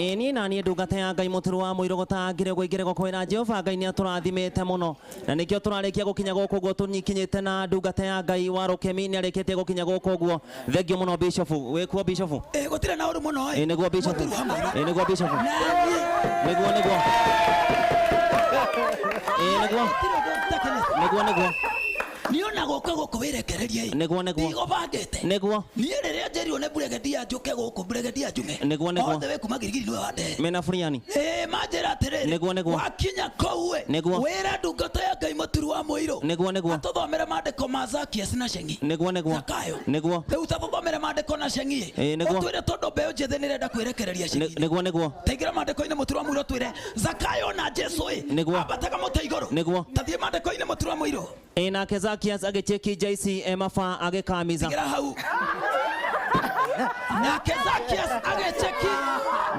Ĩ niĩ na niĩ ndungata ya Ngai mũtũrũ wa mũirũ gũtangĩrĩ gũingĩre gũkwĩra Jehova Ngai nĩ atũrathimĩte mũno na nĩkĩo tũrarĩkia gũkinya gũkũ ũguo tũnyikinyĩte na ndungata ya Ngai wa Rũkemi nĩ arĩkĩtie gũkinya gũkũ ũguo. Thengio mũno Bishop, wĩkuo Bishop? Ĩ gũtirĩ na ũru mũno. Ĩ nĩguo Bishop. Mũtũrũ wa mũirũ. Ĩ nĩguo Bishop. Na niĩ Nĩguo nĩguo. Ĩ nĩguo. gũtirĩ ũndũ ũtakenete. Nĩguo nĩguo. Niĩ ona gũka gũkũ wĩrekererie ĩ. Nĩguo nĩguo. Ndigũbangĩte. Nĩguo. Niĩ rĩrĩa njĩrirwo nĩ Brigadier njũke gũkũ, Brigadier Njume. Nĩguo, nĩguo. Othe wĩ kuma Girigiri nĩwe wandehe. Mena buriani. Ĩĩ manjĩra atĩrĩrĩ. Nĩguo, nĩguo. Wakinya kũu ĩ. Nĩguo. Wĩre ndungata ya Ngai mũturu wa mũirũ. Nĩguo nĩguo. Atũthomere maandĩko ma Zakias na Sheng'i. Nĩguo nĩguo. Zakayo. Nĩguo. Rĩu tatũthomere maandĩko na Sheng'i ĩ. Ĩĩ, nĩguo. Ũtwĩre tondũ mbeũ njĩthĩ nĩrenda kwĩrekereria Sheng'i. Nĩguo nĩguo. Taingĩra maandĩko-inĩ mũturu wa mũirũ twĩre Zakayo na Jesu ĩ. Nĩguo. Ambataga mũtĩ igũrũ. Nĩguo. Tathiĩ maandĩko-inĩ mũturu wa mũirũ. Ĩ nake Zakias agĩcheki jaici e maba agĩkamiza. Tigĩra hau. Nake Zakias agĩcheki.